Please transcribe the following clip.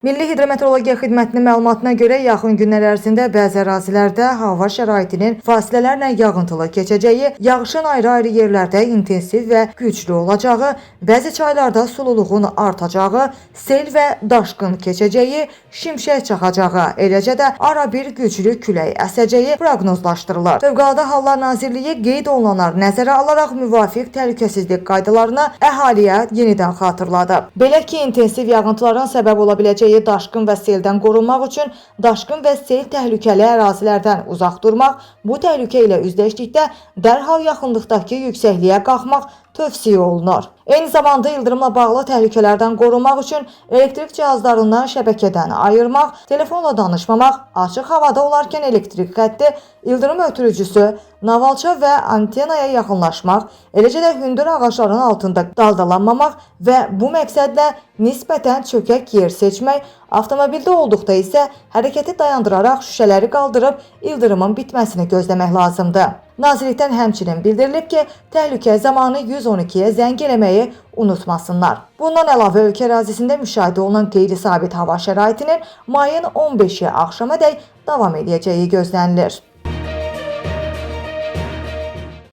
Milli Hidrometeorologiya Xidmətinin məlumatına görə yaxın günlər ərzində bəzi ərazilərdə hava şəraitinin fasilələrlə yağıntılı keçəcəyi, yağışın ayrı-ayrı yerlərdə intensiv və güclü olacağı, bəzi çaylarda sululuğun artacağı, sel və daşqın keçəcəyi, şimşək çaxacağı, eləcə də arabir güclü külək əsəcəyi proqnozlaşdırılır. Fövqəladə Hallar Nazirliyi qeyd olunanları nəzərə alaraq müvafiq təhlükəsizlik qaydalarını əhaliyə yenidən xatırladıb. Belə ki, intensiv yağıntıların səbəb ola biləcəyi daşqın və seldən qorunmaq üçün daşqın və sel təhlükəli ərazilərdən uzaq durmaq, bu təhlükə ilə üzləşdikdə dərhal yaxınlıqdakı yüksəkliyə qalxmaq tövsiyə olunur. Eyni zamanda ildırımla bağlı təhlükələrdən qorunmaq üçün elektrik cihazlarından şəbəkədən ayırmaq, telefonla danışmamaq, açıq havada olarkən elektrik xətti, ildırım ötürücüsü, navalça və antenaya yaxınlaşmaq, eləcə də hündür ağacların altında daldalanmamaq və bu məqsədlə nisbətən çökək yer seçmək, avtomobildə olduqda isə hərəkəti dayandıraraq şüşələri qaldırıb ildırımın bitməsini gözləmək lazımdır. Nazirlikdən həmçinin bildirilib ki, təhlükə zamanı 112-yə zəng eləməyi unutmasınlar. Bundan əlavə ölkə ərazisində müşahidə olunan qeyri-sabit hava şəraitinin mayın 15-i axşamadək davam edəcəyi gözlənilir.